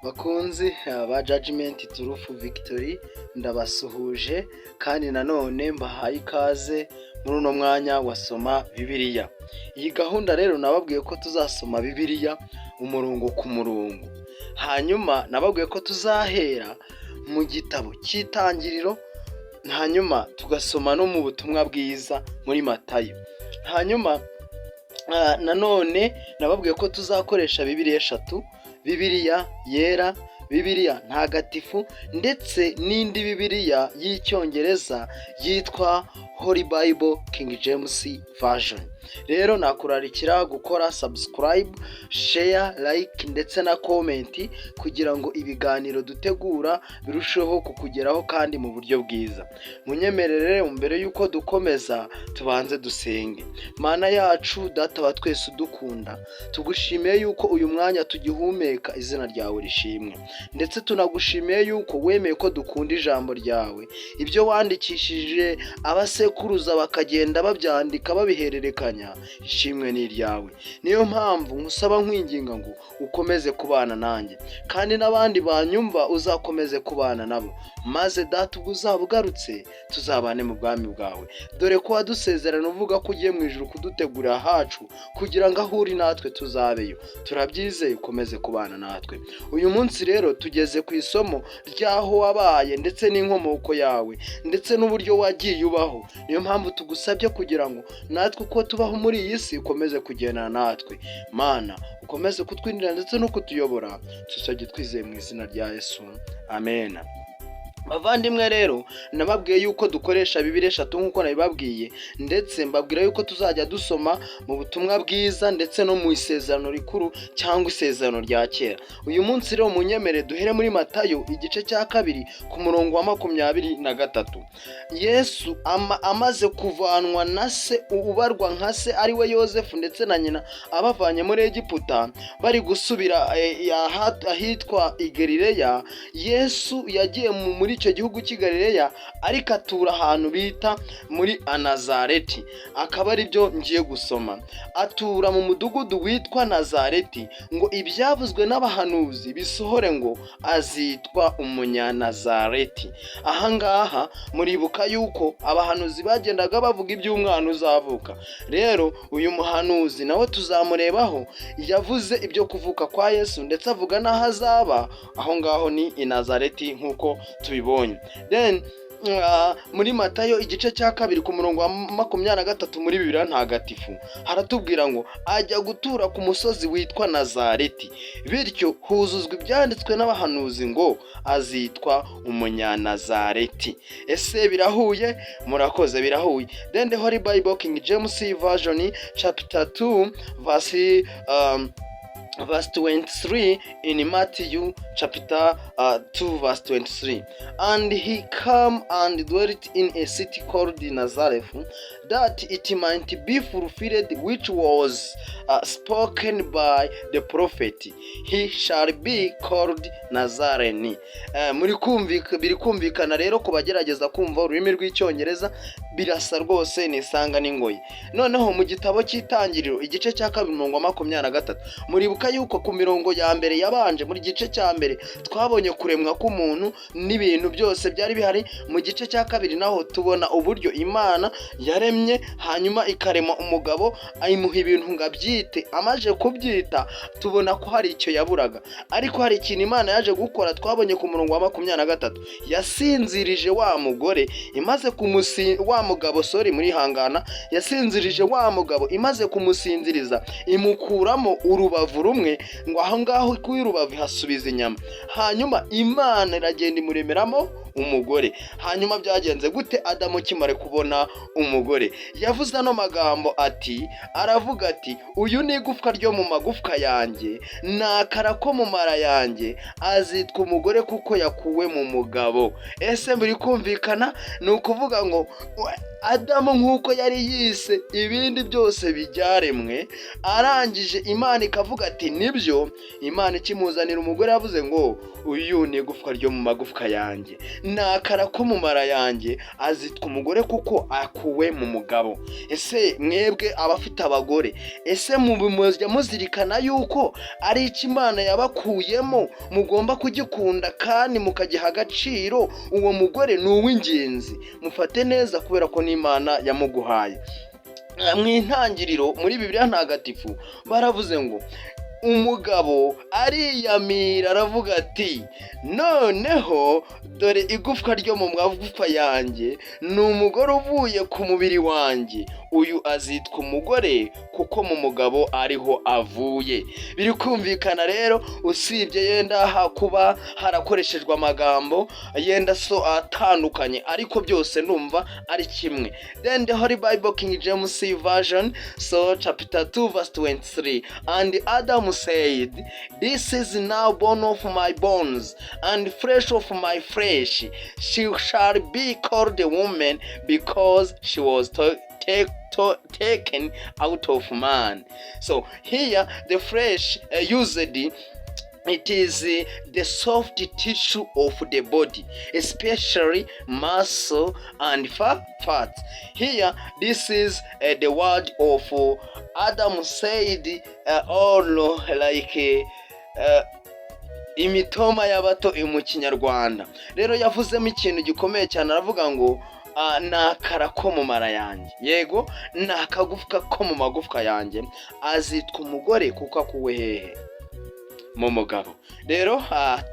Bakunzi ba Judgment Turufu Victory, ndabasuhuje kandi nanone mbahaye ikaze muri uno mwanya wasoma Bibiliya. Iyi gahunda rero nababwiye ko tuzasoma Bibiliya umurongo ku murongo, hanyuma nababwiye ko tuzahera mu gitabo cy'Itangiriro, hanyuma tugasoma no mu butumwa bwiza muri Matayo. Hanyuma nanone nababwiye ko tuzakoresha Bibiliya eshatu: Bibiliya yera, Bibiliya ntagatifu, ndetse n'indi Bibiliya y'icyongereza yitwa Holy Bible King James Version. Rero nakurarikira gukora subscribe, share, like ndetse na comment kugira ngo ibiganiro dutegura birusheho kukugeraho kandi mu buryo bwiza. Munyemerere mbere yuko dukomeza tubanze dusenge. Mana yacu, Data wa twese udukunda, tugushimiye yuko uyu mwanya tugihumeka, izina ryawe rishimwe, ndetse tunagushimiye yuko wemeye ko dukunda ijambo ryawe. Ibyo wandikishije abasekuruza bakagenda babyandika babihererekanya, ishimwe ni iryawe. Niyo mpamvu nkusaba nkwinginga ngo ukomeze kubana nanjye, kandi n'abandi banyumva uzakomeze kubana nabo, maze Data ubwo uzaba ugarutse tuzabane mu bwami bwawe. Dore ko wadusezerana uvuga ko ugiye mu ijuru kudutegurira hacu, kugira ngo aho uri natwe tuzabeyo. Turabyizeye, ukomeze kubana natwe. Uyu munsi rero tugeze ku isomo ry'aho wabaye ndetse n'inkomoko yawe ndetse n'uburyo wagiye ubaho. Niyo mpamvu tugusabye kugira ngo natwe uko tubaho muri iyi si ukomeze kugendana natwe. Mana, ukomeze kutwindira ndetse no kutuyobora, tusabye twizeye mu izina rya Yesu, amen. Bavandimwe rero, nababwiye yuko dukoresha Bibiliya eshatu nk'uko nabibabwiye, ndetse mbabwira yuko tuzajya dusoma mu butumwa bwiza ndetse no mu isezerano rikuru cyangwa isezerano rya kera. Uyu munsi rero munyemere duhere muri Matayo igice cya 2 ku murongo wa 23. Yesu amaze kuvanwa na se ubarwa nka se ari we Yosefu ndetse na nyina, abavanye muri Egiputa bari gusubira ahitwa i Galileya. Yesu yagiye muri icyo gihugu cy'i Galileya, ariko atura ahantu bita muri Nazareti. Akaba ari byo ngiye gusoma. Atura mu mudugudu witwa Nazareti, ngo ibyavuzwe n'abahanuzi bisohore, ngo azitwa umunyanazareti. Ahangaha muribuka yuko abahanuzi bagendaga bavuga iby'umwana uzavuka. Rero uyu muhanuzi nawe tuzamurebaho, yavuze ibyo kuvuka kwa Yesu ndetse avuga n'aho azaba. Aho ngaho ni i Nazareti nk'uko tubibonye. Then muri Matayo igice cya 2 ku murongo wa 23 muri Bibiliya ntagatifu haratubwira ngo ajya gutura ku musozi witwa Nazareti, bityo huzuzwa ibyanditswe n'abahanuzi ngo azitwa umunyanazareti. Ese birahuye? Murakoze, birahuye. Then the Holy Bible King James Version chapter 2 verse 23 in Matthew chapter 2 verse 23. And he came and dwelt in a city called Nazareth, that it might be fulfilled which was spoken by the prophet, he shall be called Nazarene. Biri kumvikana rero ku bagerageza kumva ururimi rw'icyongereza, birasa rwose nisanga n'ingoyi. Noneho mu gitabo cy'Itangiriro igice cya 2 umurongo wa 23, muribuka yuko ku mirongo ya mbere yabanje muri gice cya mbere twabonye kuremwa k'umuntu n'ibintu byose byari bihari. Mu gice cya 2 naho tubona uburyo Imana yaremye, hanyuma ikarema umugabo ayimuha ibintu ngo abyite. Amaje kubyita tubona ko hari icyo yaburaga, ariko hari ikintu Imana yaje gukora. Twabonye ku murongo wa 23, yasinzirije wa mugore imaze wa mugabo muri hangana, yasinzirije wa mugabo imaze kumusinziriza, imukuramo urubavu rumwe, ngo aho ngaho ku rubavu hasubiza inyama. Hanyuma Imana iragenda imuremeramo umugore. Hanyuma byagenze gute? Adamu kimare kubona umugore, yavuze ano magambo ati, aravuga ati, uyu ni igufwa ryo mu magufwa yanjye, n'akara ko mu mara yanjye, azitwa umugore kuko yakuwe mu mugabo. Ese biri kumvikana? Ni ukuvuga ngo Adamu nk'uko yari yise ibindi byose byaremwe, arangije Imana ikavuga ati nibyo. Imana ikimuzanira umugore yavuze ngo uyu ni igufwa ryo mu magufwa yanjye. nakara ko mu mara yanjye azitwa umugore kuko akuwe mu mugabo. Ese mwebwe abafite abagore, ese mujya muzirikana yuko ari icyo Imana yabakuyemo mugomba kugikunda kandi mukagiha agaciro? Uwo mugore ni uw'ingenzi, mufate neza kubera ko n'Imana yamuguhaye. Mu intangiriro muri Bibiliya ntagatifu baravuze ngo umugabo ariyamira aravuga ati noneho dore igufwa ryo mu magufa yanjye ni umugore uvuye ku mubiri wanjye, uyu azitwa umugore kuko mu mugabo ariho avuye. Biri kumvikana rero, usibye yenda kuba harakoreshejwe amagambo yenda so atandukanye, ariko byose numva ari kimwe. Then the Holy Bible King James Version, so chapter 2 verse 23, and Adam said, this is now bone of my bones and flesh of my flesh. She shall be called a woman because she was taken out of man. So here the flesh used, it is the soft tissue of the body, especially muscle and fat. Here, this is the word of Adam said, all like imitoma y'abato mu Kinyarwanda. Rero yavuzemo ikintu gikomeye cyane, aravuga ngo nakara ko mu mara yanjye, yego nakagufwa ko mu magufwa yanjye, azitwa umugore kuko akuwe hehe? Mu mugabo. Rero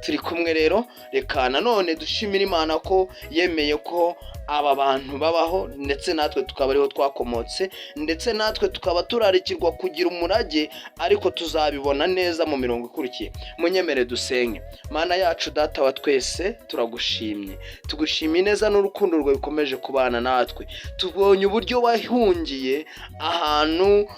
turi kumwe rero, reka nanone dushimira Imana ko yemeye ko aba bantu babaho, ndetse natwe tukaba ariho twakomotse, ndetse natwe tukaba turarikirwa kugira umurage, ariko tuzabibona neza mu mirongo ikurikiye. Munyemere dusenge. Mana yacu Data wa twese, turagushimye, tugushimiye neza n'urukundo rwawe rukomeje kubana natwe. Tubonye uburyo wahungiye ahantu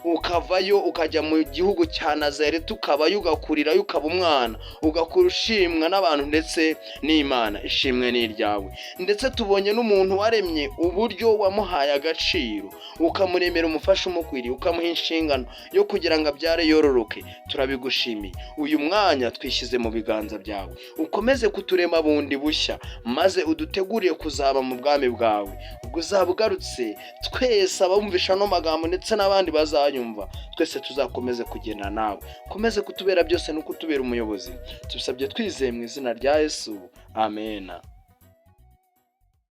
ukavayo ukajya mu gihugu cya Nazareti, ukabayo ugakurirayo, ukaba umwana, ugakura ushimwa n'abantu ndetse n'Imana. Ishimwe ni iryawe. Ndetse tubonye n'umuntu waremye uburyo wamuhaye agaciro, ukamuremera umufasha umukwiriye, ukamuha inshingano yo kugira ngo abyare yororoke. Turabigushimiye. Uyu mwanya twishyize mu biganza byawe, ukomeze kuturema bundi bushya, maze uduteguriye kuzaba mu bwami bwawe. Ubwo uzaba ugarutse, twese abumvisha no magambo ndetse n'abandi bazayumva, twese tuzakomeze kugenda nawe. Komeze kutubera byose no kutubera umuyobozi. Tubisabye twizeye mu izina rya Yesu. Amen.